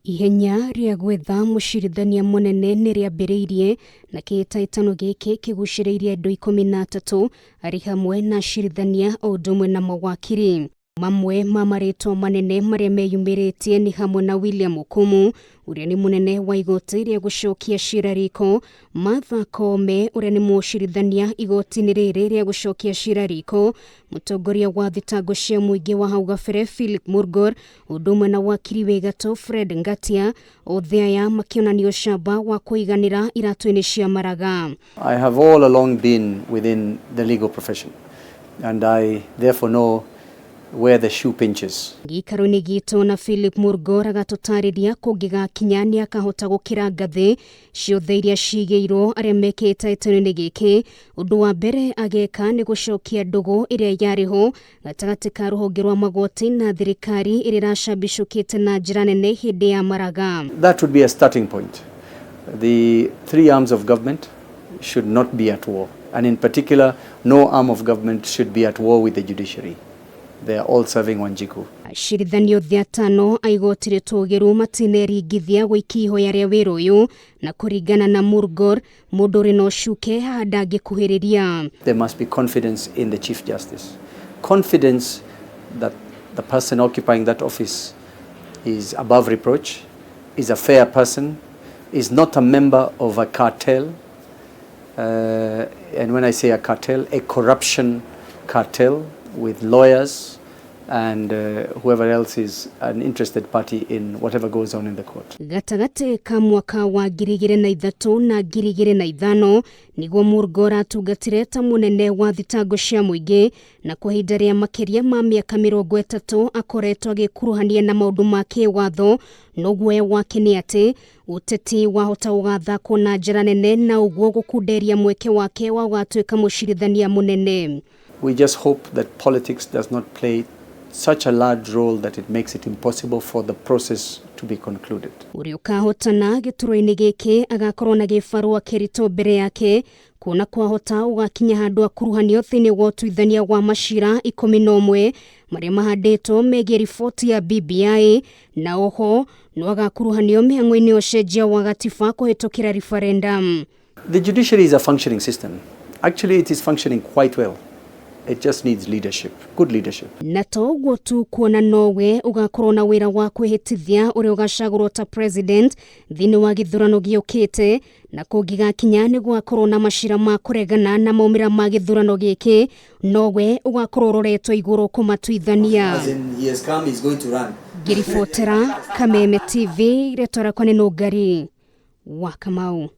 Ihenya rĩa gwetha mũcirithania mũnene nĩ rĩambĩrĩirie na kĩhĩtahĩtano gĩkĩ kĩgucĩrĩirie andũ 13 arĩ hamwe na acirithania o ũndũ ũmwe na mawakiri. Mamwe ma marĩtwa manene marĩa meyumĩrĩtie nĩ hamwe na William Okumu ũrĩa nĩ mũnene wa igoti rĩa gũcokia cira riko, Martha Koome ũrĩa nĩ mũcirithania igoti-inĩ rĩrĩ rĩa gũcokia cira riko, mũtongoria wa thitango cia mũingĩ wa hau gabere Philip Murgor ũndũ ũmwe na wakiri wĩ gatũ Fred Ngatia, othe aya makĩonania ũcamba wa kũiganĩra iratũ-inĩ cia maraga. I have all along been within the legal profession and I therefore know where the shoe pinches. Gĩikaro-inĩ gitũ na Philip Murgor agatũtarĩria kũngĩgakinya nĩ akahota gũkĩra ngathĩ ciothe iria cigĩirwo arĩa mekĩte gĩtĩno-inĩ gĩkĩ. Ũndũ wa mbere ageka nĩ gũcokia ndũgũ ĩrĩa yarĩ ho gatagatĩ ka rũhonge rwa magoti na thirikari ĩrĩa ĩracambicũkĩte na njĩra nene hĩndĩ ya maraga. That would be a starting point. The three arms of government should not be at war. And in particular, no arm of government should be at war with the judiciary. They are all serving Wanjiku. Acirithania othe atano a igoti rĩtũgĩru matineringithia gũikia ihoya rĩa wĩra ũyũ na kũringana na Murgor mũndũ ũrĩ na ũcuke haha ndangĩkuhĩrĩria. There must be confidence in the Chief Justice. Confidence that the person occupying that office is above reproach, is a fair person, is not a member of a cartel. And when I say a cartel, a corruption cartel with lawyers and whoever else is an interested party in whatever goes on in the court. Gatagatĩ ka mwaka wa 2003 na 2005 nĩguo Murgor atungatire ta mũnene wa thitango cia mũingĩ na kwa ihinda rĩa makĩria ma mĩaka 30 akoretwo agĩkuruhania na maũndũ ma kĩwatho no guoya wake nĩ atĩ ũteti wahota gũgathakwo na njĩra nene na ũguo gũkunderia mweke wake wa gũgatuĩka mũcirithania mũnene. We just hope that politics does not play such a large role that it makes it impossible for the process to be concluded. Ũrĩa ũkahotana gĩturwa-inĩ gĩkĩ agakorwo na gĩbarũa kĩritũ mbere yake kuona kwahota ũgakinya handũ akuruhanio thĩinĩ wa ũtuithania wa macira 11 marĩa mahandĩtwo megiĩ riboti ya BBI na oho no agakuruhanio mĩhang'o-inĩ ya ũcenjia wa gatiba kũhĩtũkĩra referendum. The judiciary is a functioning system. Actually, it is functioning quite well. It just needs leadership, good leadership. Na to ũguo tu kuona nowe ũgakorwo na wĩra wa kwĩhĩtithia ũrĩa ũgacagũrwo ta president thĩinĩ wa gĩthurano gĩũkĩte na kũngĩgakinya nĩ gwakorwo na macira ma kũregana na maumĩrĩra ma gĩthurano gĩkĩ nowe ũgakorwo ũroretwo igũrũ kũmatuithania. As in, he has come, he's going to run. Ngĩribotera Kameme TV rĩtwa rĩakwa nĩ Nũngari wa Kamau.